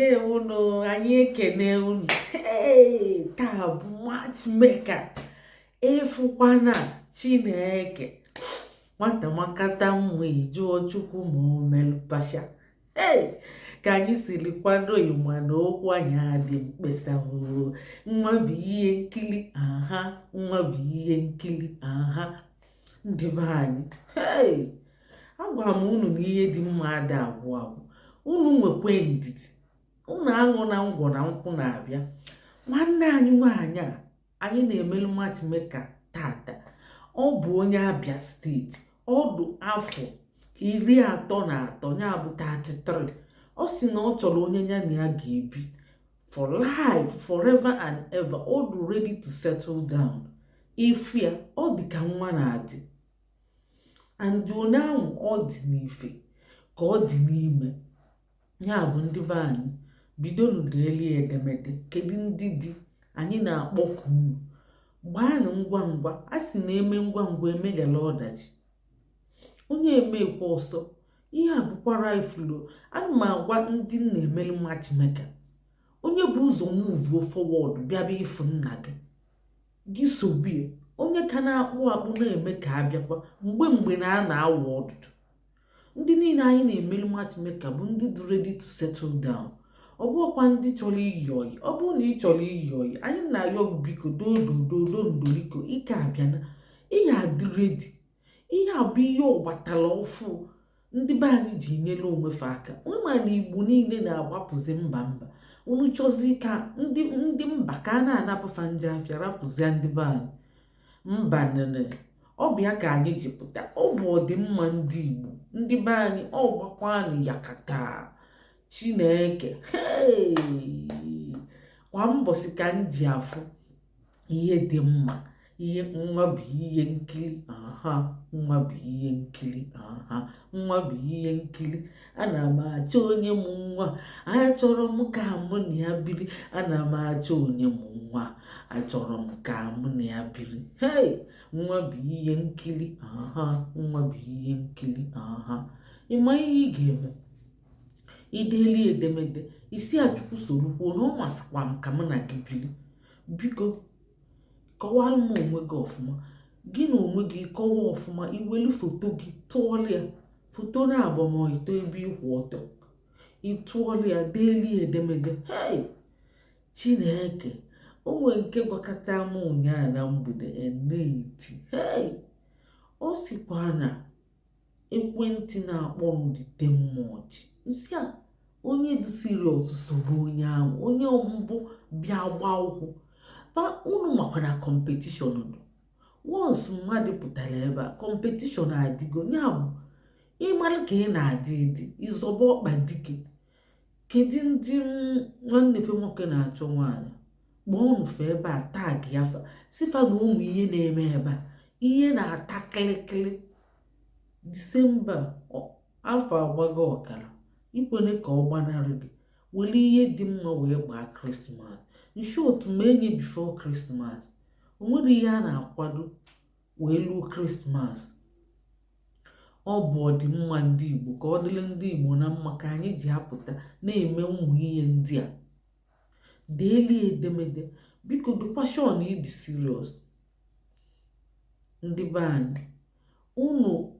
Ndewonu, anyị ekene unu. Hey, taa bụ matchmaker. Ịfụkwana Chineke, nwata makata mma, ịjụọ Chukwu ma o melụ pasha. Ee, ka anyị siri kwado ịma na okwu anyị adị mkpesa. Oo, nwa bụ ihe nkili, aha, nwa bụ ihe nkili, aha. Ndị be anyị, hey, agwara m unu na ihe dị mma ada agwụ agwụ. Unu nwekwe ndidi, unu aṅụ na ngwọ na nkwụ na-abịa. Nwanne anyị nwaanyị a anyị na-emelu matchmaker tata, ọ bụ onye Abia Steeti. Ọ dị afọ 33, ya bụ 33. Ọ sị na ọ chọrọ onye ya na ya ga-ebi for life, forever and ever. Ọ dị ready to settle down. Ifu ya, ọ dị ka nwa na-adị and onye ahụ ọ dị n'ife ka ọ dị n'ime ya. Bụ ndị be anyị, bidonu deeli edemede. Kedu ndị di anyị na-akpọku unu? Gbaanụ ngwa ngwa. A sị na eme ngwa ngwa emeghala ọdachi. Onye emekwa ọsọ, ihe a bụkwa rifle. Ana m agwa ndị m na-emelu matchmaker, onye bụ ụzọ move forward bịaba ịfụ nna gị, gị sobie. Onye ka na-akpụ akpụ na-eme ka abịakwa mgbe mgbe na a na-awụ ọdụdụ. Ndị niile anyị na-emelu matchmaker bụ ndị dị ready to settle down, ọ bụghịkwa ndị chọrọ iyi oyi. Ọ bụrụ na ị chọrọ iyi oyi, anyị na-ayọ gị, biko, dodododo ndoliko ike abịana, ị ga-adị ready. Ihe a bụ ihe ọgbatara ọfụ ndị be anyị ji enyere onwefe aka. Ma na Igbo niile na-agbapụzi mba mba. Unu chọzi ka ndị mba ka a na-anapụfa nje afịa, rapụzia ndị be anyị mba nene. Ọ bụ ya ka anyị ji pụta. Ọ bụ ọdịmma ndị Igbo, ndị be anyị. Ọ gbakwanụ yakata Chineke. Hey! Kwa mbọsị ka m ji afụ ihe dị mma. Ihe nwa bụ ihe nkiri, aha, nwa bụ ihe nkiri, aha, nwa bụ ihe nkiri. Ana m achọ onye mụ nwa, achọrọ m ka mụ na ya biri. Ana m achọ onye mụ nwa, achọrọ m ka mụ na ya biri. Hey, nwa bụ ihe nkiri, aha, nwa bụ ihe nkiri, aha. Ịma ihe ị ga-eme? Ideli edemede isi a, Chukwu soro kwuo na ọ masịkwa m ka mụ na gị biri. Biko kọwara m onwe gị ọfụma. Gị na onwe gị kọwa ọfụma, iwelu foto gị tụọla ya, foto na agbamọtọ ebe ịkwụ ọtọ, ịtụọla ya, deeli edemede. Hey, Chineke, o nwere nke gwakọta m ụnyaahụ na mgbede na-eti. Hey, ọ sịkwa na ekwentị na-akpọ m dị too much. Nsị a, onye dị serious soro onye ahụ, onye mbụ bịa gbaa ụkwụ fa. Unu makwa na competition nọ. Once mmadụ pụtara ebe a, competition adịgo. Ya bụ ịmara ka ị na-adị ịdị ịzọba ọkpa dike. Kedu ndị nwanne fe nwoke na-achọ nwaanyị? Kpọọ unu fe ebe a, tag ya fa, sifa na ụmụ ihe na-eme ebe a, ihe na-ata kịlịkịlị. Disemba afọ agbago ọkara, ikwene ka ọ gbanarị gị. Were ihe dị mma wee gbaa Krismas. In short, ma enye before Krismas, o nwere ihe a na-akwado wee luo Krismas. Ọ bụ ọdịmma ndị Igbo, ka ọ dịrị ndị Igbo na mma, ka anyị ji apụta na-eme ụmụ ihe ndị a. Deeli edemede, biko, dịkwa sure na ịdị serious. Ndị be anyị, unu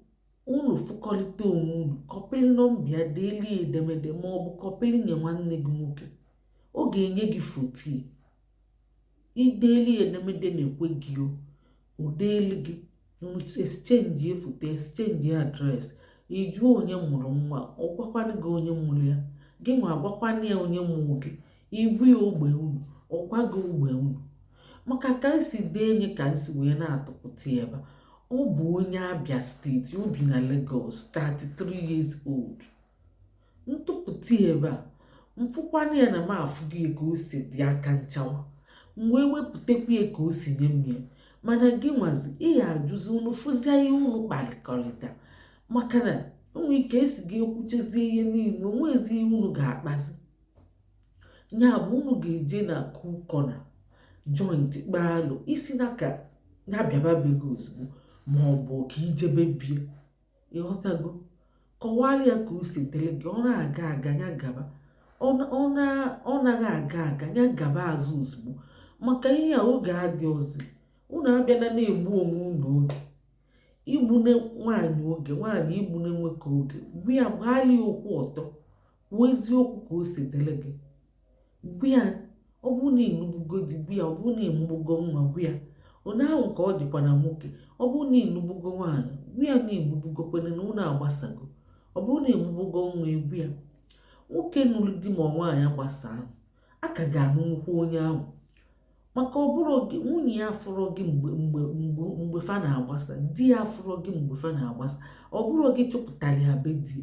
unu fụkọrịta onwe unu, kọpịrị nọmba ya, deeli edemede, ma ọ bụ kọpịrị nye nwanne gị nwoke, ọ ga-enye gị foto ya. Ideeli edemede na-ekwe gị, o odeeli gị, exchange foto, exchange address. Ị jụọ onye mụrụ nwa, ọ gwakwanụ gị onye mụrụ ya. Gị nwa agwakwanụ ya onye mụrụ gị. Igwe ya ogbe unu, ọgwa gị ogbe unu. Maka ka nsi dee nye, ka nsi wee na-atụpụta ya ebe a. Ọ bụ onye Abia Steeti, o bi na Lagos, 33 years old. Ntụpụta ya ebe a, mfụkwanụ ya na m afụ gị ka o si dị aka nchawa, m wee wepụtakwa ya ka o si nye m ya. Mana gị nwazi, ị ga-ajụzi unu fụzie ihe unu kparịkọrịta, maka na onwe ike esi gị ekwuchezie ihe niile, onwezi ihe unu ga-akpazi. Ya bụ unu ga-eje na cool corner joint kpaalụ isi na ka ya bịaba be gị ozugbo, ma ọ bụ ka ijebe bie. Ịghọtago? Kọwara ya ka o si dịrị gị. Ọ na-aga aga, ya gaba. Ọ naghị aga aga ya gaba azụ ozugbo, maka ihe a oge adị ozi. Unu abịana na-egbu onwe unu oge, igbune nwaanyị oge, nwaanyị igbune nwoke oge. Gwa ya, gbaala ya okwu ọtọ, kwuo eziokwu ka o si dịrị gị. Gwa ya, ọ bụrụ na ịnụbugo di, gwa ya. Ọ bụrụ na ịmụbugo nwa, gwa ya. Onye ahụ ka ọ dịkwa na nwoke. Ọ bụrụ na ịnụbugo nwaanyị, gwa ya na ịnụbugokwene, na unu agbasago. Ọ bụrụ na ịmụbugo nwa, egwu ya. Nwoke nụrụ di ma nwaanyị gbasaa, a ka ga-anụnwukwa onye ahụ, maka ọ bụrụ gị nwunye ya fụrụ gị mgbe fa na-agbasa, di ya fụrụ gị mgbe fa na-agbasa. Ọ bụrụ gị chụpụtara ya be di.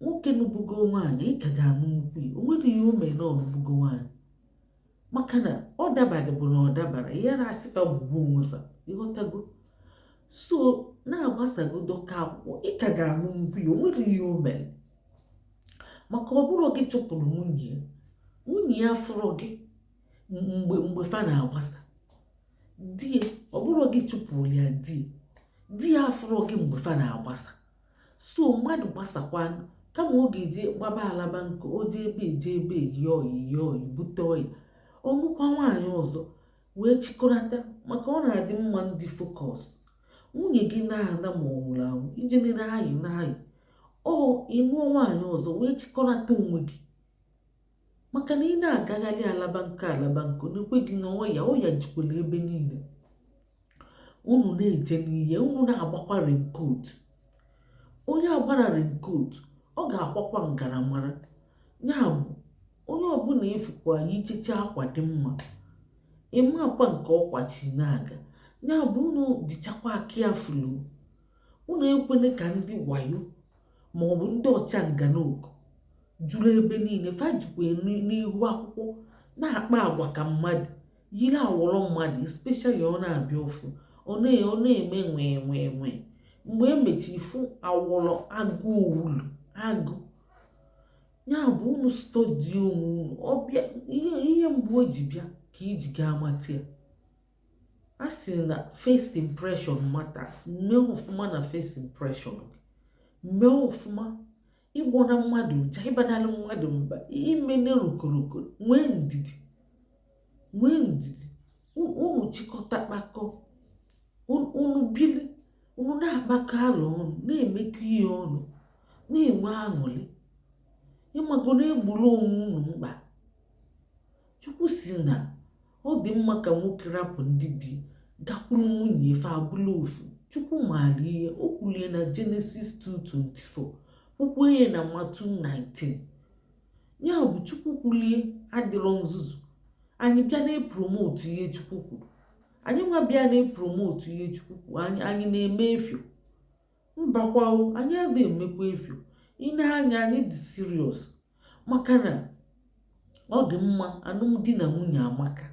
Nwoke nụbugo nwaanyị, ị ka ga-anụnwukwu ya. O nwere ihe o mee na ọnụbugo nwaanyị, maka na ọ dabaghị bụ na ọ dabara ya na-asịfa gbugbu onwe fa. Ịghọtago? So na-agbasago dọka akwụkwọ, ị ka ga-anụnwukwu ya. O nwere ihe o mere, maka ọ bụrụ gị chụpụrụ nwunye ya, nwunye ya fụrụ gị mgbe fa na-agbasa. Di ya, ọ bụrụ gị chụpụrụ ya di ya, di ya afụrụ gị mgbe fa na-agbasa. So mmadụ gbasakwa, kama ọ ga-eje gbaba alaba nke o jee ebe eje ebe yi oyi yi oyi bute oyi, ọnụkwa nwaanyị ọzọ wee chịkọnata, maka ọ na-adị mma ndị focus. Nwunye gị na-ana ma ọ nwụrụ anwụ, ije na-ayị na-ayị, ọ ịnụọ nwaanyị ọzọ wee chịkọnata onwe gị, maka na ị na-agagharị alaba nke alaba nke na-ekwe gị na ọya ọya jikwara ebe niile. Unu na-eje n'ihe, unu na-agbakwa raincoat. Onye agbara raincoat, ọ ga-akwakwa ngaramara. Ya bụ, onye ọbụla efukwa ya ichecha akwa dị mma, ịma akwa nke ọkwachi na-aga. Ya bụ, unu dịchakwa careful. Unu ekwene ka ndị wayo maọbụ ndị ọcha nganoku juru ebe niile fa jikwa n'ihu akwụkwọ na-akpa agwa ka mmadụ, yiri awọrọ mmadụ, especially ọ na-abịa ụfụ, ọ na-eme nwee nwee nwee. Mgbe emechi fụ awọrọ agụ owulu agụ. Ya bụ, unu study onwe unu. Ọbịa ihe mbụ o ji bịa ka iji gaa mata ya. A sị na first impression matters. Mee ọfụma na first impression gị, mee ọfụma. Ịgbọ na mmadụ ụja, ịbanalụ mmadụ mba, imene rokoroko, nwee ndidi, nwee ndidi. Unu chịkọta kpakọ, unu bili, unu na-akpakọ alụ ọnụ, na-emekọ ihe ọnụ, na-enwe aṅụrị. Ịmago na-egburu onwe unu mkpa. Chukwu si na ọ dị mma ka nwoke rapụ ndị bi, gakwuru nwunye, efe abụla ofu. Chukwu maara ihe o kwulie na Genesis 2:24, kwukwe ya na Matthew 19. Ya bụ, Chukwu kwulie adịrọ nzuzu. Anyị bịa na-epromote ihe Chukwu kwuru. Anyị nwa bịa na-epromote ihe Chukwu kwuru, anyị na-eme efio mbakwa. Anyị adịghị emekwa efio. Ị na-anya, anyị dị serious, maka na ọ dị mma. Alụmdi na nwunye amaka.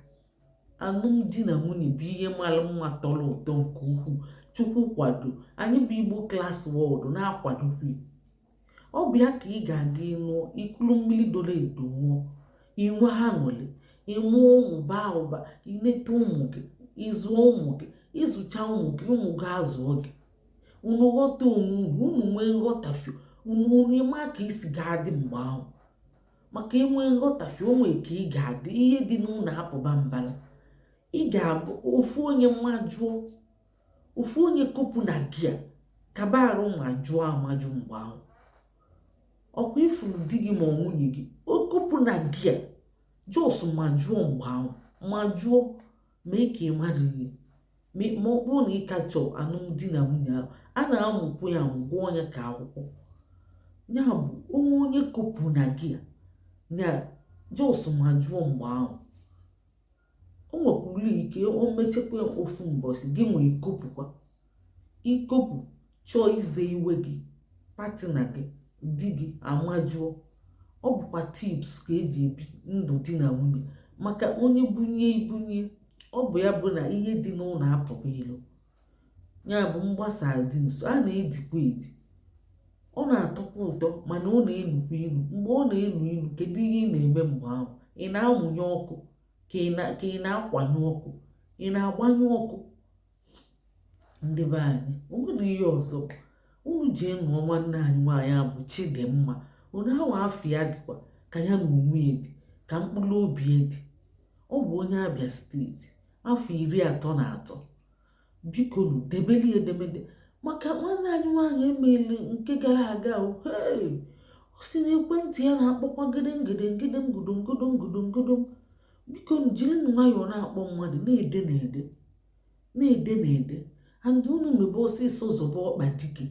Alụmdi na nwunye bụ ihe mara mma, tọrọ ụtọ nke ukwuu. Chukwu kwado anyị bụ Igbo Class World na-akwadokwa. Ọ bụ ya ka ị ga-aga ịnụọ ikulu mmiri doro edo, ṅụọ, inwe aṅụrị, ịmụọ ụmụ, baa ụba, ineta ụmụ gị, ịzụọ ụmụ gị, ịzụcha ụmụ gị, ụmụ gị azụọ gị. Unu ghọta onwe unu, unu nwee nghọtafio unu, unu ịma ka isi ga-adị mgbe ahụ, maka inwe nghọtafio onwe ka ị ga-adị. Ihe dị n'ụlọ apụba mbala. Ị ga-abụ ofu onye mmajụọ, ofu onye kopụ na gia kaba arụ ma jụọ amajụ. Mgbe ahụ, ọkwa ifuru di gị ma ọ nwunye gị, o kopụ na gia just ma jụọ. Mgbe ahụ ma jụọ, mee ka ị mara ihe. Ma ọ bụrụ na ị ka chọọ alụmdi na nwunye ahụ, a na-amụkwu ya amụ, gụọ ya ka akwụkwọ. Ya bụ, onwe onye kopụ na gị ya, just ma jụọ. Mgbe ahụ o nwekwuru ike o mechekwa ofu mbọsị gị nwee ikopụkwa ikopụ, chọọ ize iwe gị, partner gị, di gị amajụọ. Ọ bụkwa tips ka eji ebi ndụ di na nwunye, maka onye bunye ibunye. Ọ bụ ya bụ na ihe dị n'ụlọ apụghị ilo. Ya bụ, mgbasa dị nso, a na-edikwa edi. Ọ na-atọkwa ụtọ, mana ọ na-enukwa inu. Mgbe ọ na-enu inu, kedu ihe ị na-eme mgbe ahụ? Ị na-amụnye ọkụ ka ị na-akwanye ọkụ, ị na-agbanyụ ọkụ? Ndị be anyị, o nwere ihe ọzọ unu ji nụọ nwanne anyị nwaanyị a bụ Chidimma. Onye ahụ afọ ya dịkwa ka ya na onwe ya dị ka mkpụrụ obi ya dị. Ọ bụ onye Abia Steeti, afọ 33. Biko nụ, debeli edemede maka nwanne anyị nwaanyị emeela nke gara aga o. Hey! Ọ sị na ekwentị ya na-akpọkwa gedengede ngedem godongodom godongodom. Biko nụ, jiri nwayọọ na-akpọ mmadụ, na-ede na-ede, na-ede na-ede. And unu mebe ọsịsọ zọba ọkpa dike,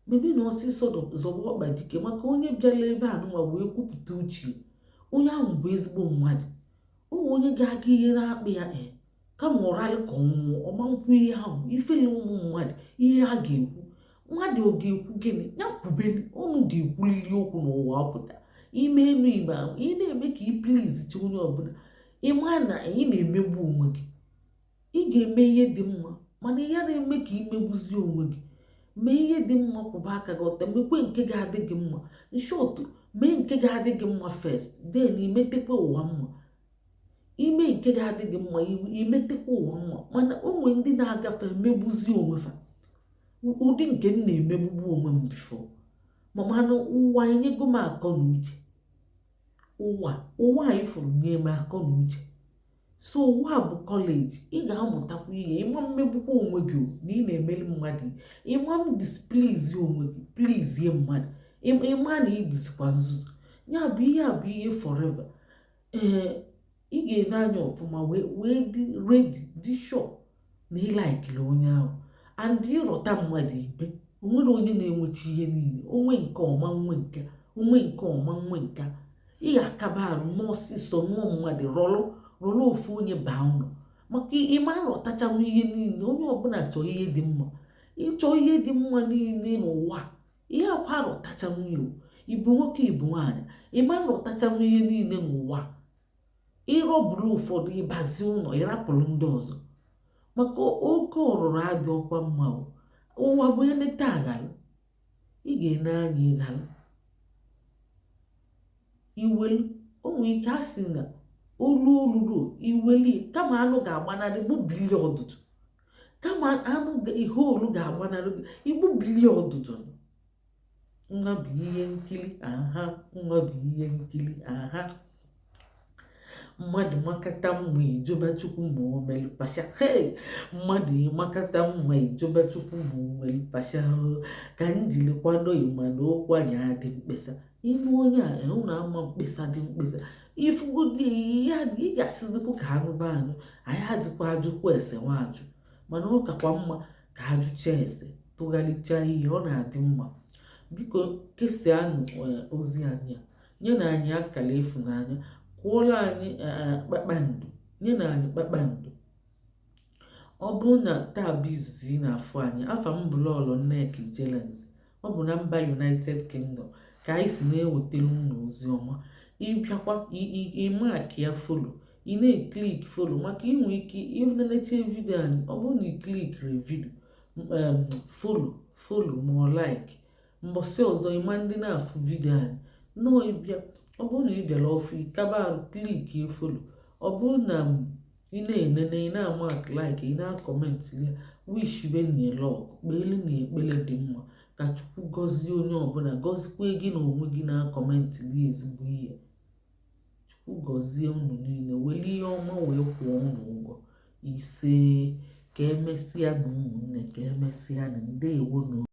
mebe na ọsịsọ zọba ọkpa dike, maka onye bịara ebe a nụnwa wee kwupụta uche, onye ahụ bụ ezigbo mmadụ. Ụmụ onye ga-aga ihe na-akpị ya, ee, kama ọralị ka ọ nwụọ, ọma nkwụ ihe ahụ ifele. Ụmụ mmadụ, ihe a ga-ekwu, mmadụ ọ ga-ekwu gịnị? Ya kwube. Unu ga-ekwuliri okwu n'ụwa. Ọpụta ime enu ime ahụ, ị na-eme ka ị please chi onye ọbụla, ịma na ị na-emegbu onwe gị. Ị ga-eme ihe dị mma, mana ya na-eme ka ị megbuzie onwe gị. Mee ihe dị mma, kwụba aka gị ọtọ, mekwe nke ga-adị gị mma. In short, mee nke ga-adị gị mma first, then imetekwa ụwa mma. Ime nke ga-adị gị mma, imetekwa ụwa mma. Mana o nwee ndị na-agafe emegbuzi onwe fa, ụdị nke m na-emegbugbu onwe m before. Ma mana ụwa enyego m akọ na uche. Ụwa anyị fụrụ nye m akọ na uche. So ụwa bụ college, ị ga-amụtakwa ihe. Ịma mmegbukwa onwe gị o, na ị na-emeli mmadụ. Ịma m displease onwe gị, please mmadụ, ịma na ị dịzikwa nzuzu. Ya bụ ihe a bụ ihe forever. Ee, ị ga-ene anya ọfụma wee dị ready, dị sure na ị likeiri onye ahụ and ịrọta mmadụ ibe. O nwere onye na-enwecha ihe niile. Onwe nke ọma, nwe nke onwe, nke ọma nwe nke a. Ị ga-akaba arụ mee ọsịsọ nụọ mmadụ, rọlụ rọlụ ofu onye baa ụlọ, maka ịma nrọtachanwu ihe niile. Onye ọbụla chọọ ihe dị mma, ịchọ ihe dị mma niile n'ụwa, ihe akwa rọtachanwu ya o. Ịbụ nwoke, ịbụ nwaanyị, ịma nrọtachanwu ihe niile n'ụwa. Ịrọburu ụfọdụ, ịbazi ụlọ, ịrapụrụ ndị ọzọ, maka oke ọrụrụ adị ọkwa mma o. Ụwa bụ eleta aghalụ, ị ga-ene anya ịghalụ iwelu. O nwere ike a sị na olu olulu iwelie, kama anụ ga-agbanarị gbubili ọdụdụ, kama anụ ihe olu ga-agbanarị gị, igbubili ọdụdụ. Nwa bụ ihe nkiri aha, nwa bụ ihe nkiri aha. Mmadụ makata mma, ijoba Chukwu ma o melu pasha. Hey, mmadụ ịmakata mma, ijoba Chukwu ma o melu pasha. Ka m jiri kwado ịma na okwu anyị adị mkpesa. Ịnụ onye a, unu ama mkpesa dị mkpesa. Ifugodi ya, ị ga-asịzikwu ka anụba anụ anyị adịkwa ajụkwa ese nwa ajụ, mana ọ kakwa mma ka ajụcha ese, tụgharịchaa ihe, ọ na-adị mma. Biko kesaanụ ozi anyị a, nye na anyị akara ịfụnanya, kwụọla anyị kpakpando, nye na anyị kpakpando. Ọ bụrụ na taa bụ izizi ị na-afụ anyị, afa m bụ Lọlọ Nneka Ijelenze. Ọ bụ na mba United Kingdom ka anyị si na-ewetara unu ozi ọma. Ịbịakwa ịmark ya follow, ị na-eclick follow, maka inwe ike ịneneche video anyị. Ọ bụrụ na ị clickiri video follow, follow ma ọ like, mbọsị ọzọ ịma ndị na-afụ video anyị nnọọ. Ịbịa, ọ bụrụ na ị bịara ọfụ, ịkaba arụ click follow. Ọ bụrụ na ị na-enene, ị na-amark like, ị na-acomment ya, wishibe na luck, kpeelu na ekpere dị mma, ka Chukwu gọzie onye ọbụla, gọzikwa gị na onwe gị na-acomment gị ezigbo ihe. Chukwu gọzie unu niile, were ihe ọma wee kwụọ unu ụgwọ. Ise, ka emesịa na ụmụnne, ka emesịa na ndeewo na.